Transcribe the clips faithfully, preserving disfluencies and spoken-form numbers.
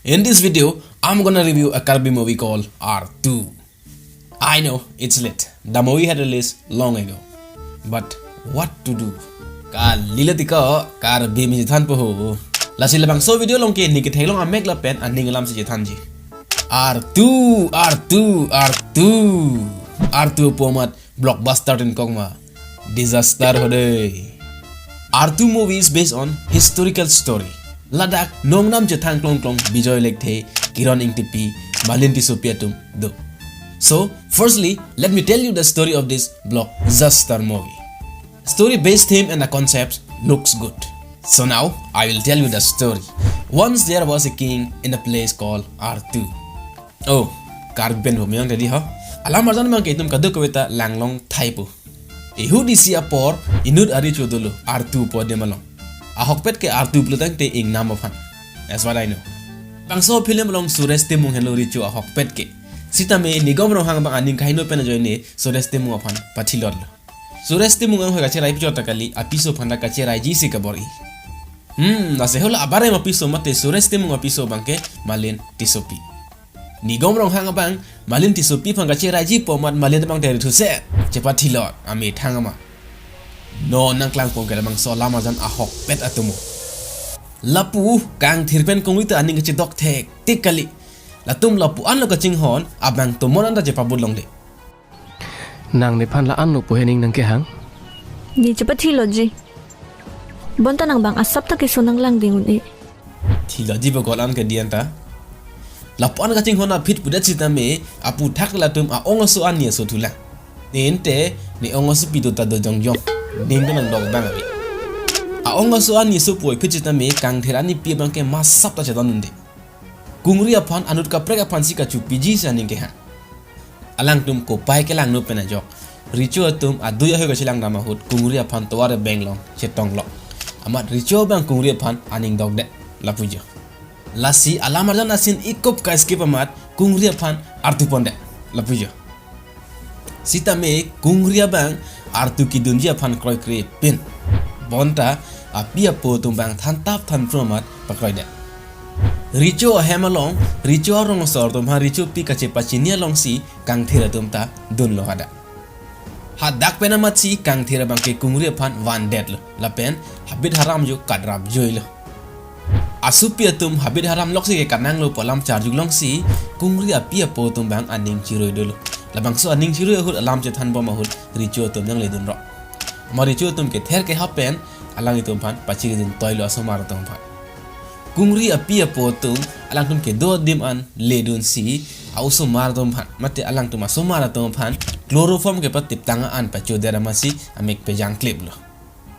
In this video, I'm gonna review a Karbi movie called R two. I know, it's late. The movie had released long ago. But what to do? Kalile tiko, Karbi mi chethanpo ho. Lasi labangso video along ke neli ketheklong amek lapen aning alam si chethanji. R two, R two, R two. R two pu amat blockbuster tin kok ma. Disaster ho dei. R two movie is based on historical story. Ladak nongnam chethang klongklong Bijoy Lekthe, Kiron Engtipi, Malin Tissopi atum do. So, firstly, let me tell you the story of this blockbuster movie. Story base theme and the concept looks good. So now, I will tell you the story. Once there was a king in a place called R two. Oh, Karbi pen bumyang tadi ho. Alamarjan abang ke itum kadokave ta langlong thaipo. Ihut isi apor inut ari chodolo R two pu adim along. Ahokpet ke R two pulo tangte ingnam aphan. That's what I know. Bangso film along Suresh Timung henlo Richo ahokpet ke. Sitame Nigom Ronghang abang aning kahingno pen ajoine Suresh Timung aphan pathilotlo. Suresh Timung anghoi kacherai pichot ta kali, apiso aphan ta kacheraiji si kabor-i. Hmm, lasi helo abarem apiso mate Suresh Timung apiso abang ke Malin Tissopi. Nigom Ronghang abang Malin Tissopi aphan kacheraiji pu amat Malin abang te rithuse chepathilot amethang amat. Non nangklangpon ke labangso alamarjan ahokpet atomo. Lapu kangthir pen kongri ta aning kachedok thektik kali. Latum lapu anlo kachinghon, abang tomon anta chepabut longde. Nang nephan la anlo pu hening nangkehang? Neli chepathilotji. Bonta nang abang asap ta keso nanglangding un-e. Thilotji pu kol an ke dian ta. Lapu an kachinghon aphi pudet sitame, aputhak latum a-ong aso ani aso thulang. Ne ente, ne ong aso pito ta do jongjong. Ning ta nangdok abang abi. A-ong aso ani aso puvoiphit sitame, kangthir anipi abang ke masap ta chedon unde. Kungri aphan anut kaprek aphan si kachopiji si aning kehang. Alangtum kopai kelangno pen ajok Richo atum adui ahoi kachelang dam ahut kungri aphan tovar abeng along chetonglok. Amat Richo abang kungri aphan aning dokde lapujo. Lasi alamarjan a-scene ikop ka-skip amat kungri aphan artu ponde lapujo. Sitame kungri abang artu kedunji aphan kroikre pin. Bonta api apo atum abang thantap thanpro amat pakroide. Richo ahem along, Richo arong asor atum ha Richo pi kachepachini alongsi kangthir atum ta dunlo hadak. Hadak pen amatsi kangthir abang ke kungri aphan vandetlo. Lapen habit haram jo kadrap joilo. Asopi atum habit haram loksi ke kananglo pu alam charjuklongsi kungri api apo atum abang aning chiroi dolo. Labangso aning chiroi ahut alam chethanbom ahut Richo atum nangledunrok. Amat Richo atum kether keha pen alanglitum aphan pachiridun toilo asomar atum aphan. Kungri api apo atum alangtum kedo adim an ledunsi a-osomar atum aphan mate alangtum asomar atum aphan chloroform kepatip tang an pachodet amatsi amek pejang kliplo.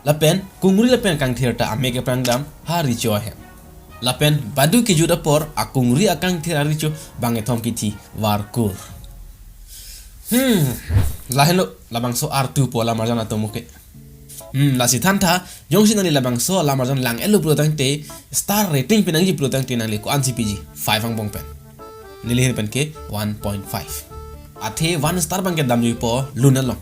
Lapen kungri lapen kangthir ta amek keprang dam ha Richo ahem. Lapen badu kejut apor akungri akangthir a-Richo bangkethom kithi varkur. Hmm, lahenlo labangso R two pu alamarjan atomo ke. Hmm, lasi thantha, jongsi nangli labangso alamarjan lang-etlo pulo tangte, star rating pi nangji pulo tangte nangli ko-ansi piji, five angbong pen. Neli ahin pen ke one point five. Athe one star abang ke damjuipo lun along.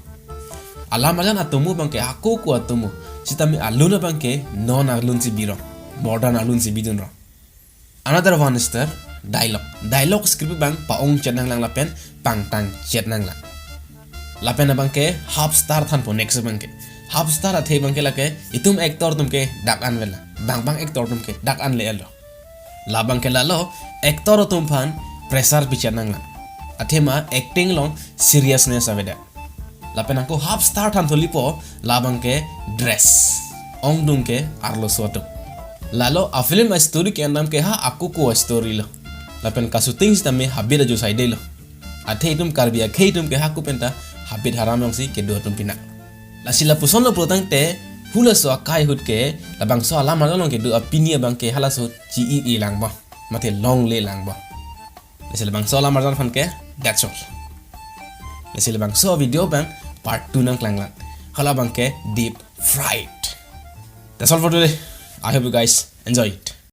Alamarjan atomo abang ke hako ko atomo. Sitame alun abang ke non alun si birong. Modern alun si bidunrong. Another one star dialogue. Dialogue script abang pa-ongchet nanglang lapen pangtangchet nanglang. Lapen abang ke half star thanpo next abang ke. Half star athe abang ke lake itum actor atum ke dak an vela. Bang bang actor atum ke dak an le-etlo. Labang ke lalo actor atum aphan pressure pichet nanglang. Athema acting along seriousness avedet. Lapen ako half star than tholipo labang ke dress. Ongdung ke arloso atum. Lalo a-film a-story ke-endam ke ha ako ko story lo. Lapen ka-shooting sitame habit ajo saidelo. Athe itum Karbi akhei atum ke hako penta habit haram alongsi kedo atum pina. Lasi lapusonlo pulo tangte halaso akai ahut ke labangso alamarjan along kedo apini abang ke halaso chi-i-i langbom. Mate longle langbom. Lasi labangso alamarjan aphan ke that's all. Lasi labangso video abang part two nangklanglang. Halabang ke deep fried. That's all for today. I hope you guys enjoy it.